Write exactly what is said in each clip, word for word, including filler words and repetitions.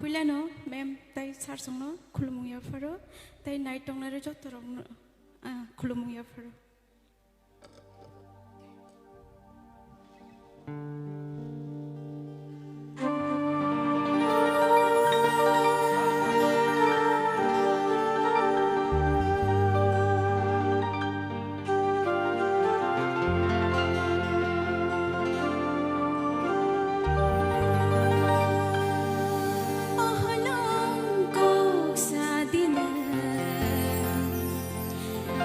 Puilano ma'am tei sir chwngno khulumung yapharo, tei nai tongnai rok joto rokno, ah, khulumung yapharo. Oholong kok sadina,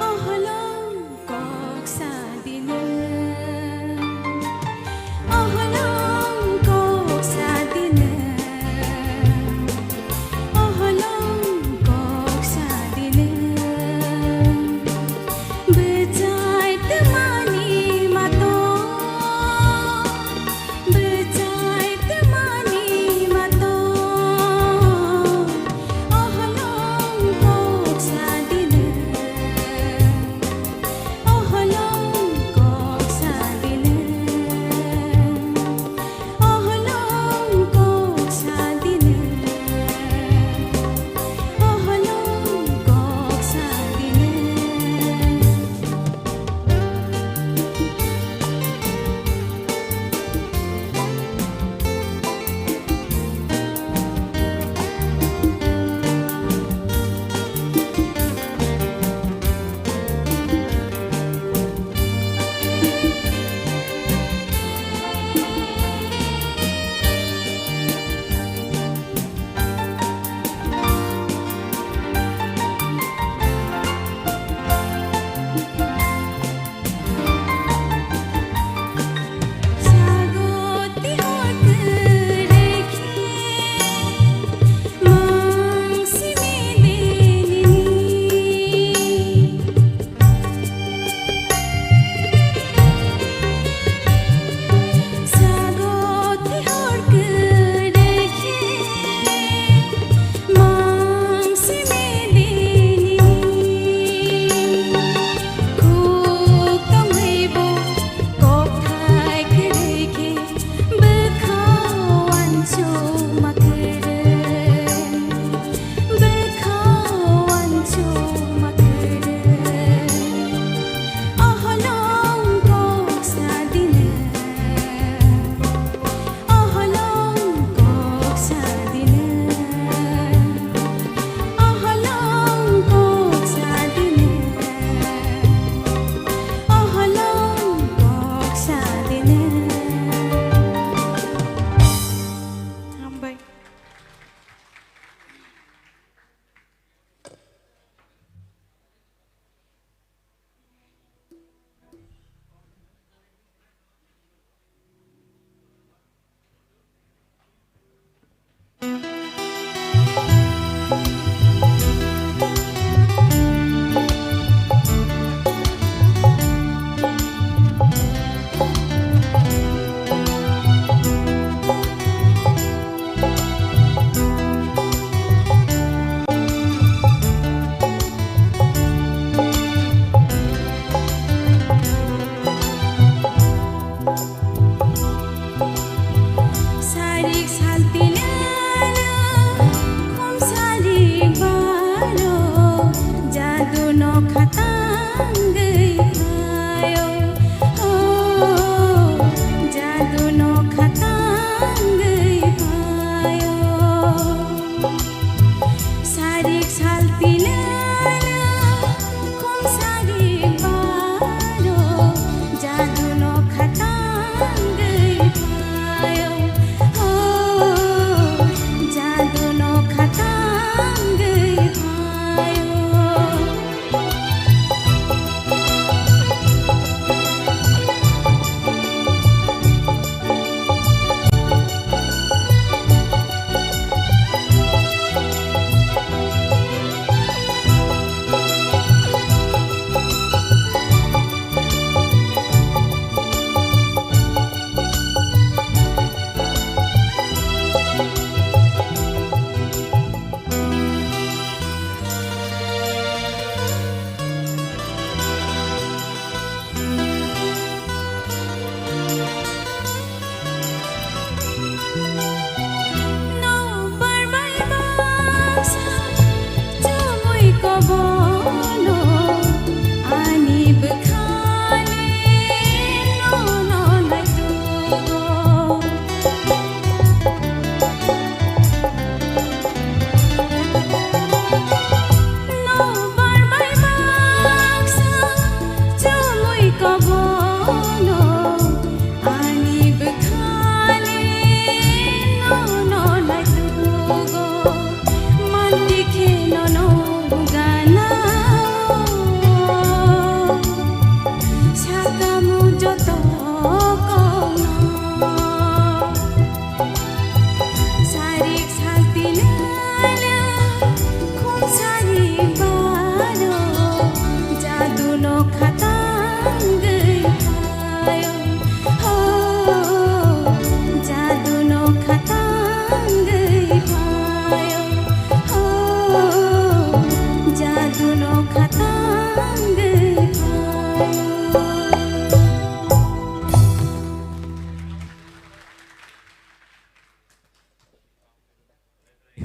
oholong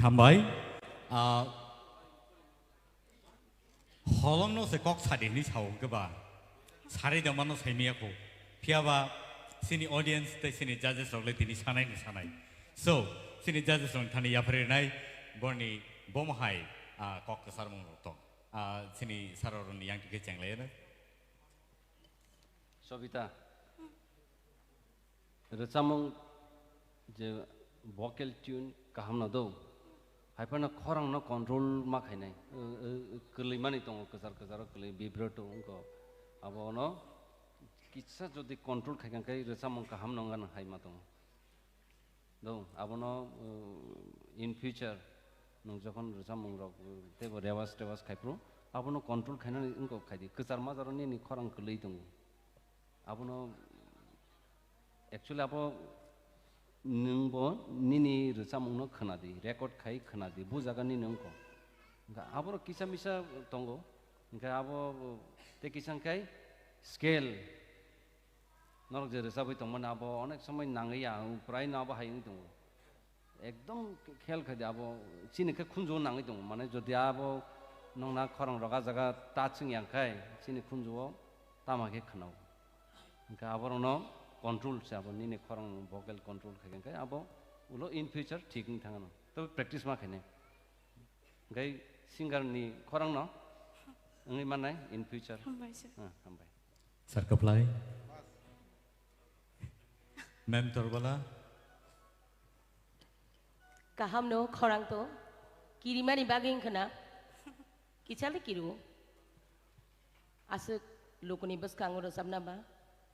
Hambai. Ah, holongno se kok sadi hinwi sao hwnkhe ba. Sari dongmano saimaya kho. Phiyaba sini audience tei sini judges rok le tini sanai ni sanai. So, sini judges rok thani yapharwi rinai borni bomo hai, ah, kok kwsarmung rok tong. Ah, sini sir rokni yang tike chenglai no. Sobita. Rwchapmung je vocal tune kaham no do. Hai phano khorang no control ma khainai. Kwlwi mani tongo, kwchar kwcharo kwlwi, vibrato wngkho. Abo no kisa jodi control khai kha khe rwchapmung kaham no wngna hai ma tongo. Do, abono, uh, in future nwng jokhon rwchapmung rok, uh, teibo rewas tewas khai phuru, abono control khainani wngkha khai di. Kwchar majaro nini khorang kwlwi tongo. Abono actually abo nwngbo nini rwchapmungno khwnadi, record khai khwnadi, bujaga nini wngkho. Hwnkhe aborok kisa misa tongo, hwnkhe abo tei kisa hwnkhe scale. Norok je rwchapwi tongmani abo onek somoi nangwi ya, prai no abo hai wngwi tongo. Ekdom khel khai di abo chini khe khunju nangwi tongo. Mane jodi abo nokna khorang rok ah jaga touch wng ya khai chini khunju o tama khe khwnao. Hwnkhe aborokno control se abo nini khorang vocal control khai khe abo ulo in future thik wng thangano. Tei practice ma khainai. Hwnkhe singer ni khorang no wngwi mannai in future. Hambai sir. Ah, hambai. Sir Kaplai. Ma'am Torbala. Kaham no khorang to. Kirimani bagwi wngkha na. Kichali kiru. Aswk lukuni bwskango rwchapna ba?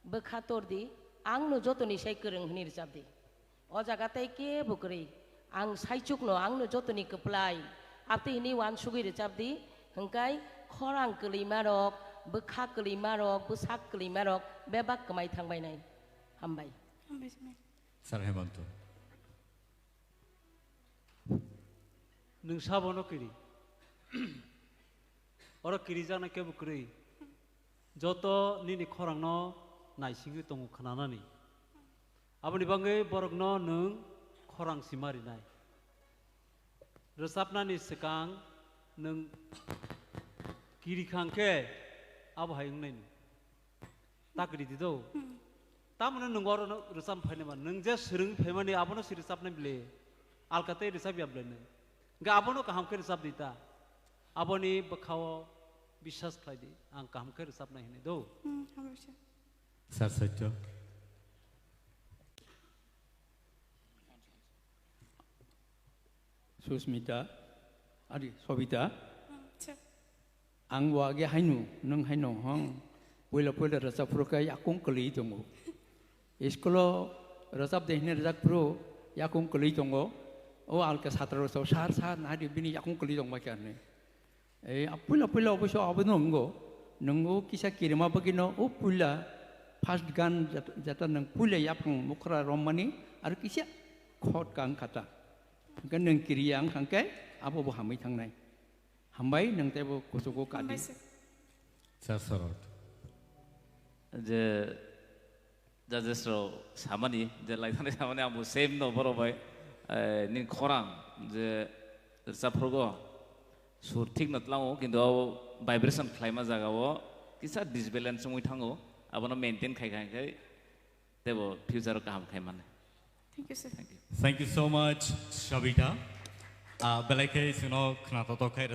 Bwkha tor di, ang no jotoni sai kwrwng hwnwi rwchap di. O jaga tei kebo kwrwi. Ang saichukno ang no jotoni kwplai. Abtwi hwnwi uansugwi rwchap di, hwnkhe khorang kwlwima rok, bwkha kwlwima rok, bwsak kwlwima rok bebak kwmai thang bainai. Hambai. Hambai, sir. Sir Hemanto. Nwng sabono kiri. Oro kirijaknai kebo kwrwi. Joto nini khorangno naisingwi tongo khwnanani. Aboni bagwi borokno nwng khorang sima rinai. Rwchapnani swkang nwng kiri khang khe abo hai wngnai nwng. Ta kiri di do. Hmm. Tamoni nwng oro no rwchap phainai man. Nwng je swrwng phaimani abono se rwchapnai bile. Alka tei rwchap ya bile nwng. Hwnkhe abono kaham khe rwchap di ta. Aboni bwkhao biswas khlai di. Ang kaham khe rwchapnai hinwi do. Hmm, hambai sir. Sir Satya. Susmita, ari Sobita. Hmm, sir. Ang bo age haino, nwng haino hong. Puila puila rwchap phuru khe yakung kwlwi tongo. Iskulo rwchap de hwnwi rwchap phuru yakung kwlwi tongo. O alka satra rok sar sar nahari bini yakung kwlwi tongbai khe hinwi. Ei, a puila puila oboisyo abono wngo. Nwng o kisa kirima bagwino o puila first gan jat-, jata nwng puila yaphang mukra rommani aro kisa khot kang khata. Hwnkhe nwng kiriya wng kha khe abo bo hamwi thangnai. Hambai, nwng teibo kuchugo kadi. Hambai sir. Sir Sorot. Je judges rok samani, je laithani samani, amo same no borok bai, eh, nini khorang je rwchapphrugo sur thik no tlango, kintu abo vibration khlaima jaga o kisa disbalance wngwi thango, abono maintain khai khai khai teibo future o kaham khai mano. Thank you, sir. Thank you. Thank you so much, Shabita. Ah, belai khe chwngno khna totok khai